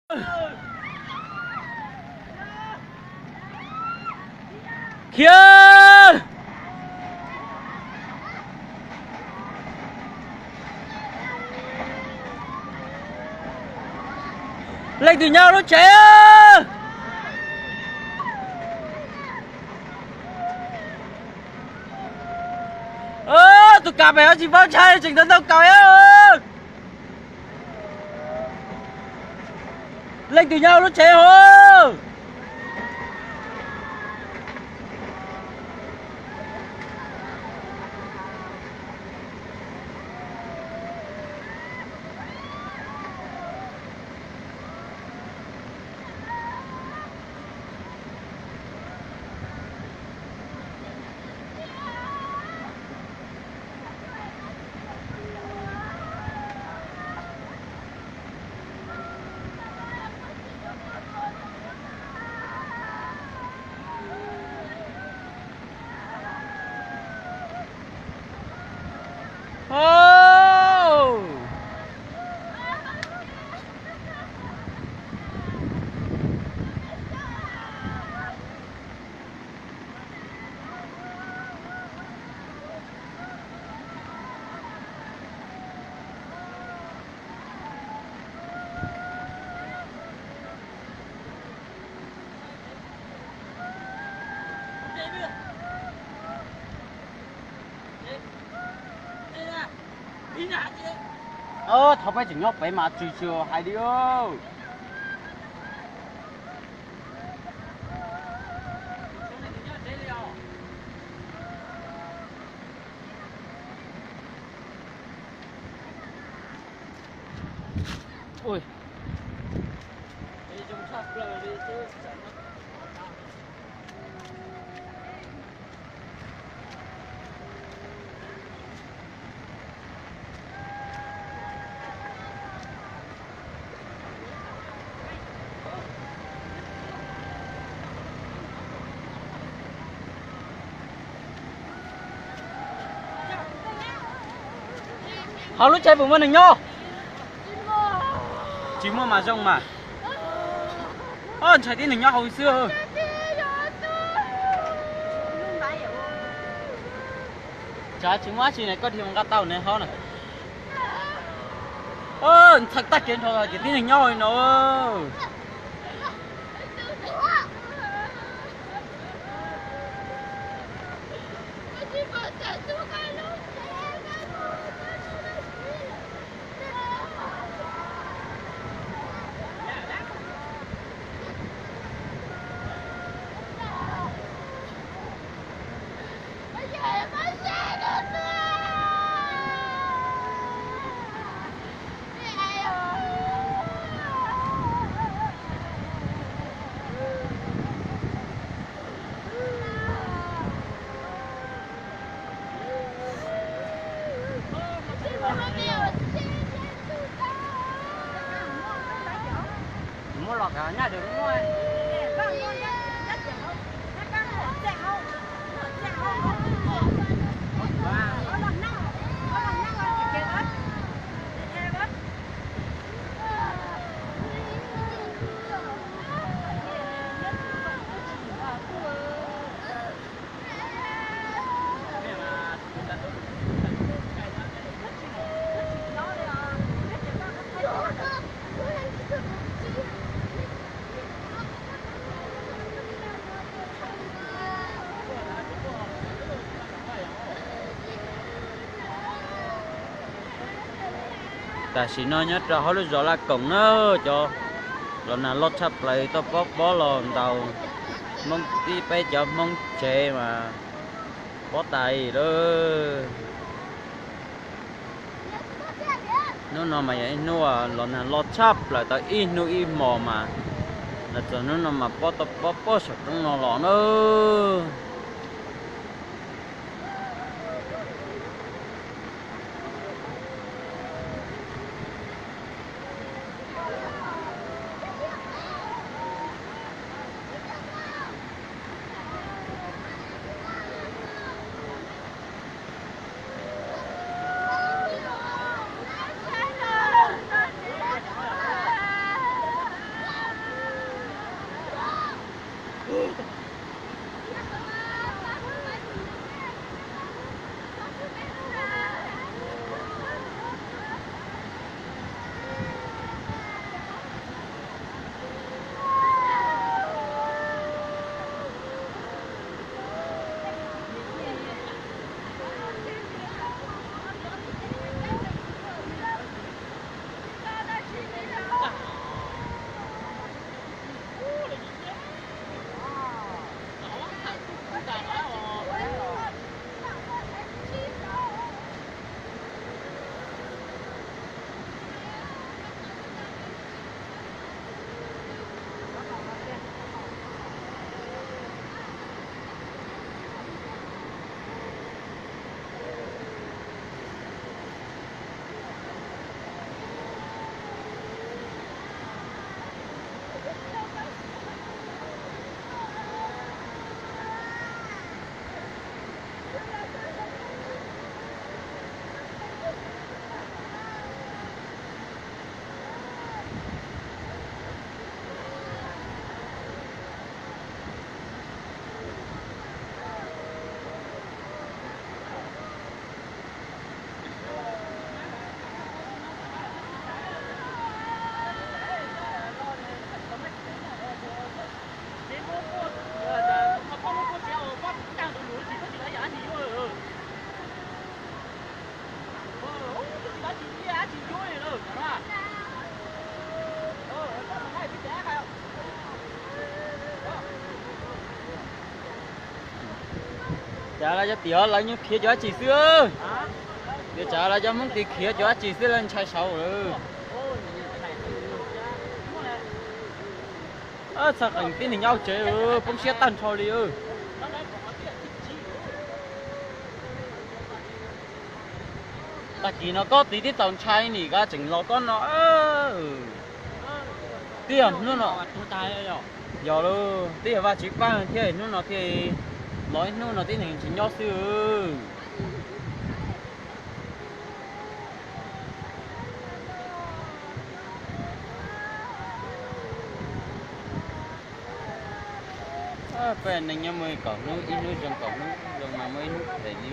Khiav! Leej twg nyob lub tsev? Tus kam pem tsis paub ntshai tseem ntau ntau kaus. Leej twg nyob lub tsev hauv? Thov peb tseem nyob pem mas tsw tsw hais li. Hauv lub tsev puas muaj neeg nyob? Tsis muaj mas zoo mas. Ntshai tib neeg nyob hauv xwb. Tsam tsis muaj dab tsi ne, koj dhia mus nqa tau ne hauv na. Ntshai tag kev nrho ces tib neeg nyob hauv no. Muab los kav nyaj dua muaj. Tam sim no nyob rau hauv lub zos Laj Koom na, cov los nag loj tshaj plaws tau pob pob los ntaus Hmoob tib peb cov Hmoob tsev mas pob tas lawm. Hnub no mas yog ib hnub los nag loj tshaj plaws tau ib hnub ib hmos mas los txog hnub no mas pob tau pob pob saum roob no los na. Cas lawv cov tim lawv nyob khiav cov dab tsi xwb? Tias cas lawv cov Hmoob tim khiav cov dab tsi xwb lawv ntshai saud lawm. Txhaj qees tib neeg nyob tsev poob siab tag nrho li. Tag kis no koj tid twb txaus ntshai nim koj tseem los koj no. Twb yog hnub no, yog lawm twb yog Vaj Tswv pab thiab hnub no thiaj los ib hnub no tib neeg tsis nyob xwb. Peb neeg nyob muaj kaum hnub, ib hnub zoo kaum hnub zoo mas muaj ib hnub phem li.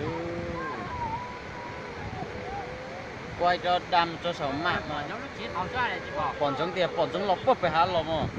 Kuaj rau dam rau saum mam mas pom ntsoov tias pom ntsoov los puag pem hav los mas.